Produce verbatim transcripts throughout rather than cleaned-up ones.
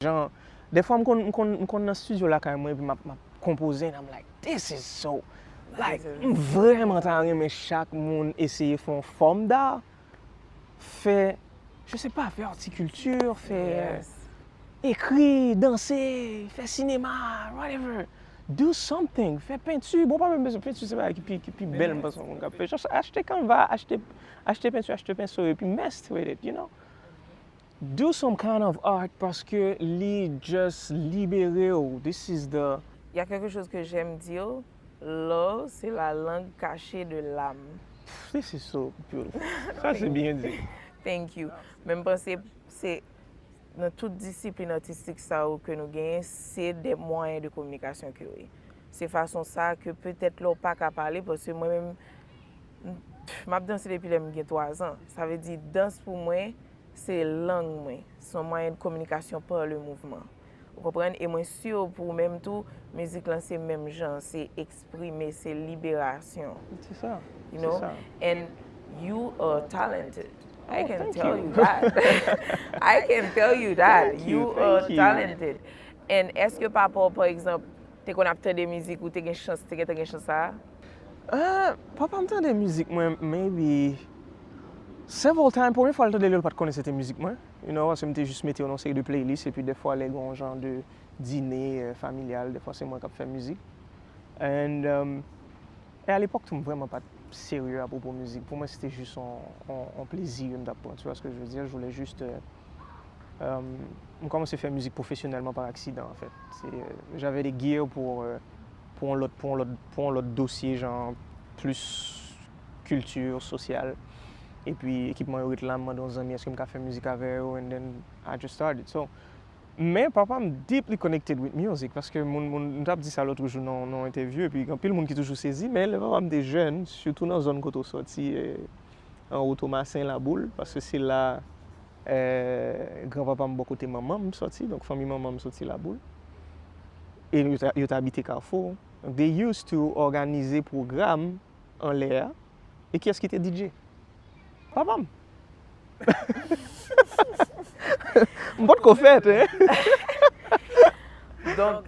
Jan, dèfwa m konn, m konn, m konn nan studio lakay mwen, epi m ap, m ap konpoze, and I'm like, this is so, like, m vrèman ta renmen chak moun eseye fè yon fòm da, fè, je sais pas, fè ortikilti, fè ekri, danse, fè sinema, whatever. Do something, fè penti. Bon, pa menm bezwen penti, se bagay ki pi, ki pi bèl, m panse, yon moun k ap fè. Just achte kanva, achte, achte penti, achte penso, epi mess with it, you know? Do some kind of art paske li just libere w. This is the Il y a quelque chose que j'aime dire, l'art, c'est la langue cachée de l'âme. This is so beautiful. Sa se byen di. Thank you. Men m panse se nan tout disiplin atistik sa yo ke nou genyen, se de mwayen de kominikasyon ke yo ye. Se fason sa ke petèt lè w pa ka pale, paske mwen menm, m ap danse depi lè m gen twa zan. Sa vle di, dans pou mwen, se lang mwen. Se yon mwayen de kominikasyon pa le mouvman. Ou konprann? E mwen si pou ou menm tou, mizik lan se menm jan, se eksprime, se liberasyon. Se sa. You know? And you are talented. I can tell you that. I can tell you that. You are talented. And èske papa w, pa egzanp, te konn ap tande mizik ou te gen chans, te gentan gen chans sa a? Ah, papa m tande mizik mwen, maybe several times. Premye fwa l tande li, l pa t konnen se te mizik mwen. You know, paske m te jis mete yo nan seri de playlist, epi dèfwa lè gen yon jan de dine eh, familial, dèfwa se mwen k ap fè mizik. And, um, e alepòk tou, m vrèman pa t serye apwopo mizik. Pou mwen, se te jis yon, yon, yon plezi m t ap pran. Tu vois ce que je veux dire? Je voulais juste euh, Euh, m kòmanse fè mizik pwofesyonèlman par accident, en fait. C'est, euh, j'avais des gears pour, euh, pour yon lòt, pour yon lòt, pour yon lòt dosye, jan plis kilti, sosyal. Epi ekipman yo ret la, m mande yon zanmi èske m ka fè mizik avè yo, and then I just started. So, men papa m deeply connected with music, paske moun, moun, m t ap di sa lòt jou nan, nan yon entèvyou, epi gen anpil moun ki toujou sezi, men lè papa m te jèn, sitou nan zòn kote w sòti, eh, anwo Tomasen, Laboul, paske se la eh, granpapa m bò kote manman m sòti, donk fanmi manman m sòti Laboul. E yo te, yo te abite Kafou. Donk, they used to òganize pwogram anlè a. E kiyès ki te D J? Papa m. M potko fèt, hein? Donk,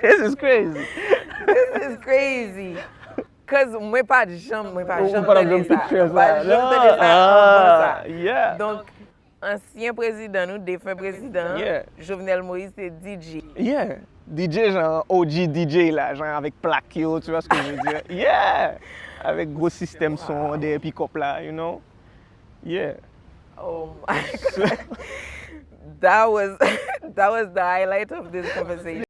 This is crazy. This is crazy. Cause mwen pa t janm, mwen pa Ou janm pa t ap tande janm sa. picture Mwen pa sa. janm tande sa anvan sa. Ah, yeah. Donk, ansyen prezidan nou, defen prezidan, Yeah. Jovenel Moïse te D J. Yeah. D J jan O G D J la, jan avèk plak yo, tu vois ce que je veux dire? Yeah. Avèk gwo sistèm son an dèyè pikòp la, you know? Yeah. Oh my God. That was, that was the highlight of this conversation.